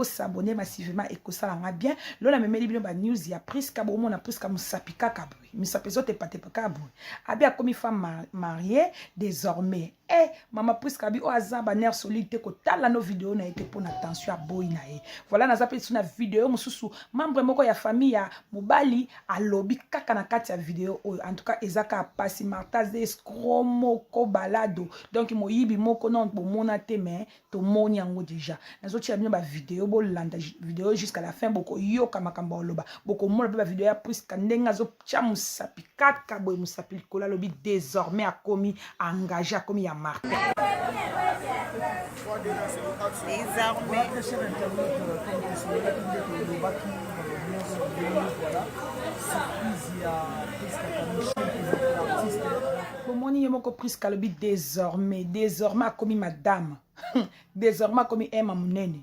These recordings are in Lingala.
S'abonner massivement ekosala nga bien. Lola memeli bino ba news ya Prisca, bomona Prisca musapi kaka boye, misapi ezotepatepa kaka boye, abi akomi femme mariée désormais. Eh mama Prisca abi oyo aza ba nerf solide te, kotala no video na ye te mpo na tension aboyi na ye. Voilà, naza mpe na video mosusu, membre moko ya famille ya mobali alobi kaka na kati ya video oyo. En tout cas eza kaka pasi. Martha aza escroc moko balado, donc moyibi moko non bomona te, mais tomoni yango déjà. Nazotia bino bavideo, bolanda video jusqu'à la fin, bokoyoka makambo ya oloba, bokomona mpe bavideo ya Priska ndenge azotia mosapi kaka boye, mosapi likolo, alobi désormais akomi engagé, akomi ya Martin. Désormais. Très cher internaute, comme tosololaki nde tolobaki nyonso ndenge voilà, surprise ya Priska Kamichel ezalaka artiste. Bomoni ye moko Priska alobi désormais, désormais akomi madame, désormais akomi ema monene.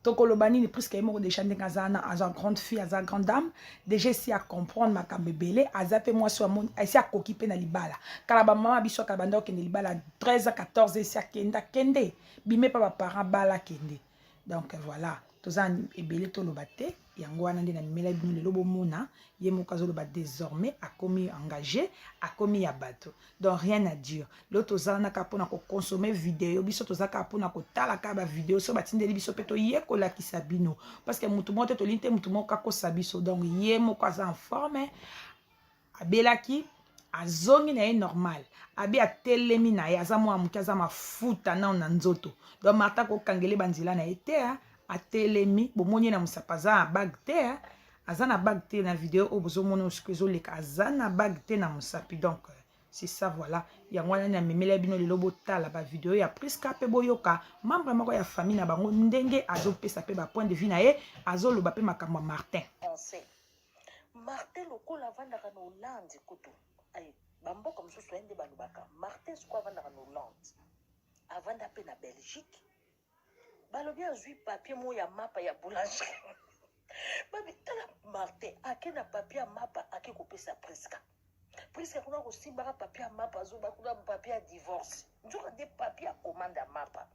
Tokoloba nini? Priska ye moko déjà ndenge aza na, aza grande fille, aza grande dame déjà, esi acomprendre makambo ebele, aza mpe mwasi amoni esi akoki mpe na libala. Kala bamama biso kala banda okende libala 13 14, esi akende, akende bime mpa baparent, bala akende. Donc voilà, toza ebele toloba te. Yango wana nde namemela bino lelo, bomona ye moko azoloba désormais akomi engagé, akomi ya bato. Donc rien à dire. Lelo tozala na kaka mpona koconsommer video, biso toza kaka mpona kotala kaka bavideo so batindeli biso mpe toye kolakisa bino, parce que motu moko te tolingi te motu moko akosa biso. Donc ye moko aza en forme, abelaki, azongi na ye normal, abi atelemi na ye, aza mwana moke, aza mafuta nano na nzoto. Donc Martin akokangele banzela na ye te. Atelemi, bomoni ye na mosapi, aza na bague te, aza na bague te. Na video oyo bozomona sikoyo ezoleka, aza na bague te na mosapi. Donc c'est ça, voilà, yango wana namemela bino lelo, botala bavideo ya Priska mpe boyoka membre moko ya famille na bango ndenge azopesa mpe bapoint de vue na ye, azoloba mpe makambo ya Martin. Français Martin lokola avandaka na Hollande, kutu ay bamboka mosusu aye nde balobaka. Martin sikoyo avandaka na Hollande, avanda mpe na Belgique. Balobi azwi papier moko ya mapa ya boulangerie. Babi tala, Martin ake na papier ya mapa, ake kopesa Priska. Priska kuna kosimbaka papier ya mapa, azoba kuna papier ya divorce, nzoka nde papier ya commande ya mapa.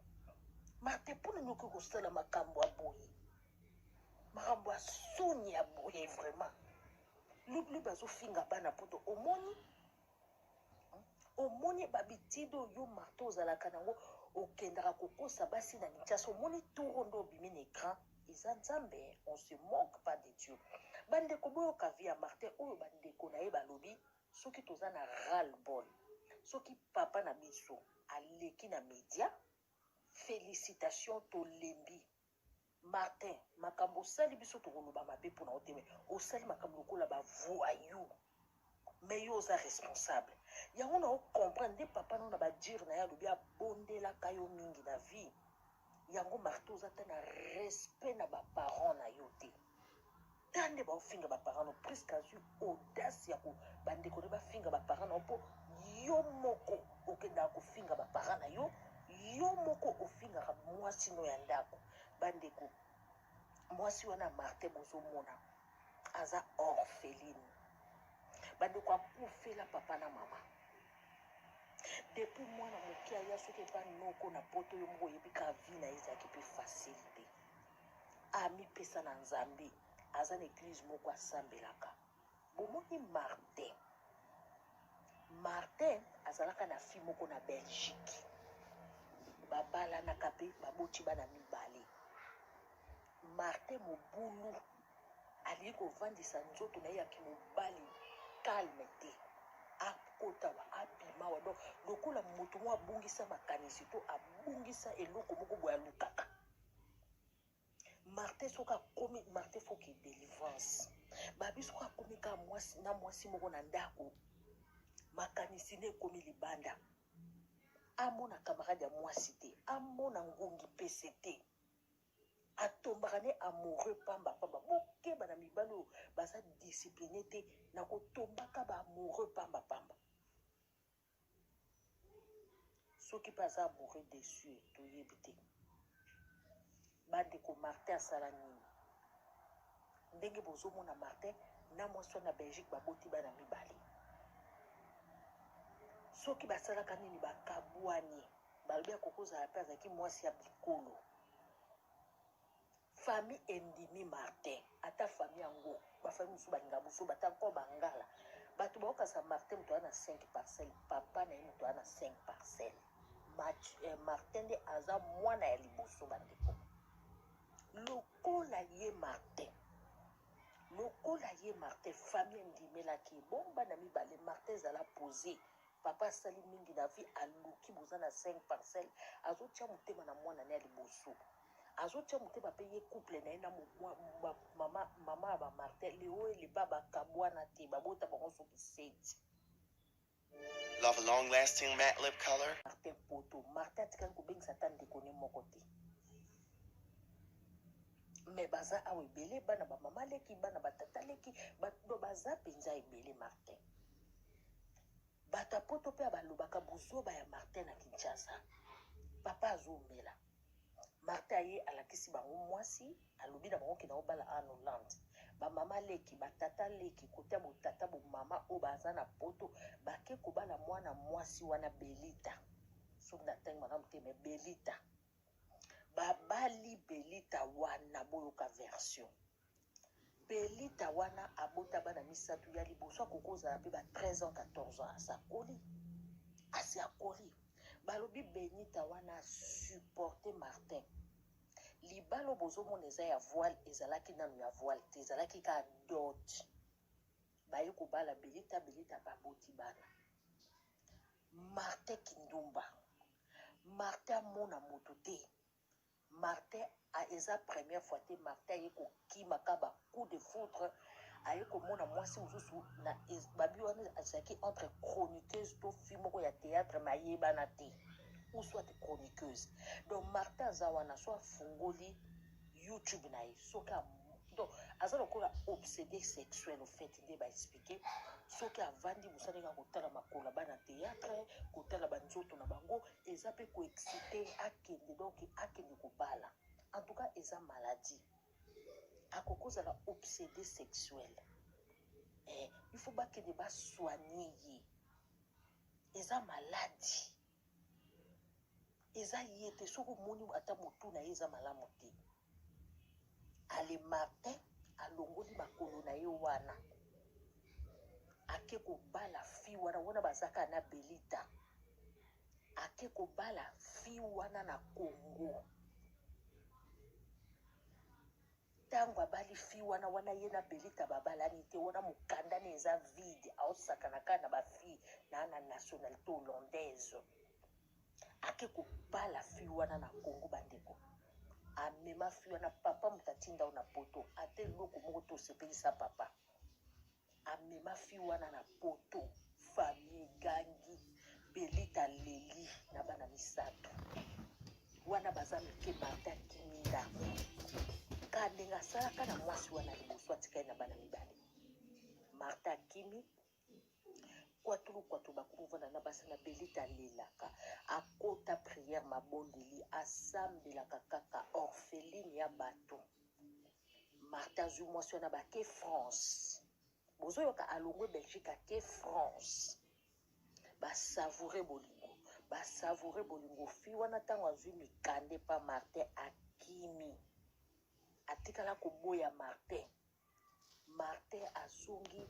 Martin, mpona nini okoki kosala makambo ya boye, makambo ya soni ya boye? Vraiment, lobi bazofinga bana poto. Omoni, omoni babitide oyo Martin ozalaka nango, okendaka kokosa basi na Kinshasa. Omoni turo nde obimi na écran, eza Nzambe. On se moque pas de Dieu. Bandeko, boyoka vie ya Martin oyo bandeko na ye balobi. Soki toza na ras-le-bol, soki papa na biso aleki na média, félicitation, tolembi. Martin, makambo osali biso, tokoloba mabe mpona oteme. Osali makambo lokola bavoyou, mais yo oza responsable. Yango na ocomprendre nde papa no na badire na ye alobi abondelaka yo mingi na vie. Yango Martin, oza ta na respect na baparent na yo te. Ta nde baofinga baparent no. Presque azwi audace ya bandeko nde bafinga baparent na yo, mpo yo moko okendaka kofinga baparent na yo, yo moko ofingaka mwasi no ya ndako. Bandeko, mwasi wana Martin bozomona aza orpheline. Bandeko, akufela papa na mama depuis mwana moke. Aya soki epa noko na poto, yo moko oyebi kaka vie na ye ezalaki mpe facile te. Amipesa na Nzambe, aza na église moko asambelaka. Bomoni Martin, Martin azalaka na fille moko na Belgique, babalanaka mpe baboti bana mibale. Martin mobulu, alingi kovandisa nzoto na ye ya kimobali calme te, akota wa abima wa. Donc lokola moto moko abungisa makanisi to abungisa eloko moko boye alukaka. Martin soki akomi, Martin faut que délivrance. Babi soki akomi kaka mwasi na mwasi moko na ndako, makanisi nde ekomi libanda. Amona camarade ya mwasi te, amona ngungi pese te, atombaka ne amoureux pambapamba. Bokeba na mibali oyo baza discipline te na kotombaka baamoureux pambapamba. Soki mpe aza amoureux déçu, toyebi te. Bandeko, Martin asala nini? Ndenge bozomona Martin na mwasi wana na Belgique, baboti bana mibale. Soki basalaka nini, bakabwani. Balobi akoki kozala mpe azalaki mwasi ya bikolo. Famille endimi Martin ata famille yango ba famille mosusu balinga buzoba ata encore bangala bato baokasa Martin moto aza na 5 parcelle papa na ye moto aza na 5 parcelle eh, Martin nde aza mwana ya liboso bandeko lokola ye Martin lokola ye Martin famille endimelaki ye bongo bana mibale Martin ezala pose papa asali mingi na vie aluki boza na 5 parcelle azotia motema na mwana ne ya liboso azotia motema mpe ye couple na ye na mama mama ya ba Martin Leo elepa bakabwana te babota bango soki 7 Love a long lasting matte lip color. Martin poto Martin atikali kobengisa ata ndeko ne moko te me baza awa ebele bana ba mama leki bana ba tata leki bato baza mpenza ebele Martin bato ya poto mpe balobaka buzoba ya Martin na Kinshasa papa azomela Martin aye alakisi bango mwasi alobi na bango kenda obala en Hollande ba mama leki ba tata leki kote ya botata bomama oyo baza na poto bake kobala mwana mwasi wana Belita soki na tangi malamu te me Belita babali Belita wana boyoka version Belita wana abota bana misato ya liboso akoki kozala mpe ba 13 ans 14 ans asi akoli asi akoli balobi Benita wana supporte Martin libala oyo bozomona eza ya voile ezalaki nanu ya voile te ezalaki kaka dot baye kobala Belita Belita baboti bana Martin kindumba Martin amona moto te Martin eza première fois te Martin aye kokima ka ba coup de foudre aye komona mwasi mosusu na babi wana azalaki entre chroniqueuse to fille moko ya théâtre mais ayebana te ou soit chroniqueuse donc Martin aza wana so afungoli YouTube na ye soki donc aza lokola obsédé sexuel au fait nde ba expliquer soki avandi mosala kaka kotala makolo ya bana théâtre kotala banzoto na bango eza mpe koexcite akende donc akende kobala en tout cas eza maladie akoki kozala obsédé sexuel eh, il faut bakende basoigne ye eza maladie eza ye te soki omoni ata motu na ye eza malamu te ale martin alongoli makolo na ye wana ake kobala fi wana wana bazaka na belita ake kobala fi wana na congo Tango abali fille wana wana ye na Belita babalani te wana mukanda ne eza vide aosakana kaka na ba fille na na nationalité hollandaise ake kobala fille wana na Congo bandeko amema fille wana papa moto atinda yo na poto ata eloko moko te osepelisa papa Amema fille wana na poto famille egangi Belita aleli na bana misatu wana baza mike Martin akimi ndako ka ndenge asalaka na mwasi wana liboso atikali na bana mibale Martin akimi kwatulu kwatu bakovanda na basi na Belita alelaka akota prière mabondeli asambelaka kaka orpheline ya bato Martin azwi mwasi wana bake France. Bozoyoka alongwe Belgique ake France. Ba savourer bolingo. Ba savourer bolingo. Fi wana ntango azwi mikanda epa Martin akimi. Atikala koboya Martin. Martin azongi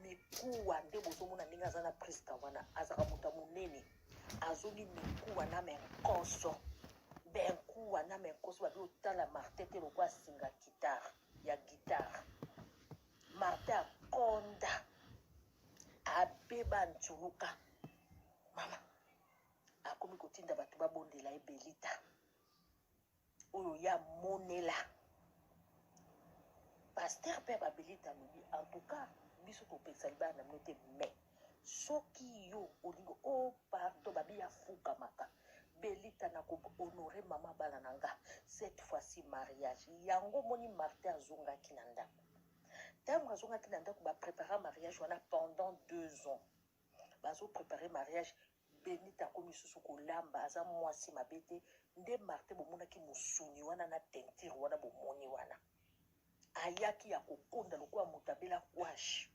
mikuwa nde bozomona ndenge aza na Prisca wana azalaka moto ya monene azongi mikuwa na menkoso benkuwa na menkoso babi otala Martin te lokola singa guitare ya guitare Martin akonda abeba nzuluka mama akomi kotinda bato babondela ye Belita oyo ya monela pasteur pe babelita alobi en tout cas biso topekisa libala na bino te mais soki yo olingi o oh, pardon babi afukamaka belita na ko honore mama bana na nga cette fois-ci mariage yango omoni martin azongaki na ndako ntango azongaki na ndako baprépara mariage wana pendant 2 ans bazo prépare mariage Benita akomi susu kolamba aza mwasi mabe te nde Martin bomonaki musuni wana na teinture wana bomoni wana ayaki ya kokonda lokola moto abela kwashi.